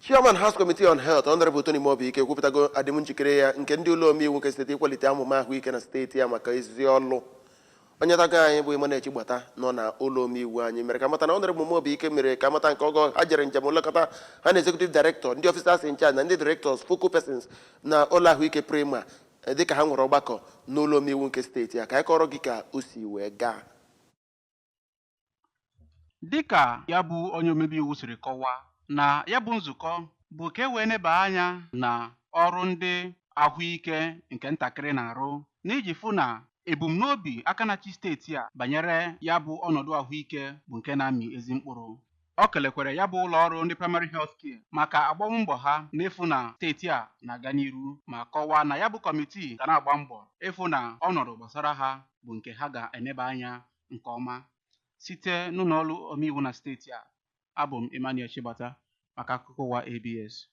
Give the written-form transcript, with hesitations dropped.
Chairman House Committee on Health, Honorable Tony Muobike, ekwupụtago adịm njikere ya nke ndị ụlọ omeiwu nke steeti ịkwalite amụma ahụike na steeti ya maka ezi ọlụ. Onye ntaakụkọ anyị bụ Emmanuel Chigbata nọ na ụlọ omeiwu anyị mere ka amata na Honorable Muobike mere ka amata nke oge ha jere njem nlekọta ha na Executive Director, ndị officers in charge na ndị directors, focal persons na ụlọ ahụike Prima, dịka ha nwere ọgbakọ n'ụlọ omeiwu nke steeti ya. Ka anyị kọrọ gị ka o si wee gaa. Dịka ya bụ onye omebe iwu siri kọwaa na ya bụ nzukọ bụ ka e wee neba anya na ọrụ ndị ahụike nke ntakịrị na-arụ n'iji fụ na ebumnobi aka na-achị steeti a banyere ya bụ ọnọdụ ahụike bụ nke na-amị ezi mkpụrụ. O kelekwere ya bụ ụlọ ọrụ ndị Primary Health Care maka agbammbọ ha n'ịfụ na steeti a na-aga n'iru, ma kọwaa na ya bụ kọmitii ga na-agba mbọ ịfụ na ọnọdụ gbasara ha bụ nke ha ga-eneba anya nke ọma. Site n'ụlọ ọrụ omeiwu na steeti a, abụ m Emmanuel Chigbata maka akụkọ ụwa ABS.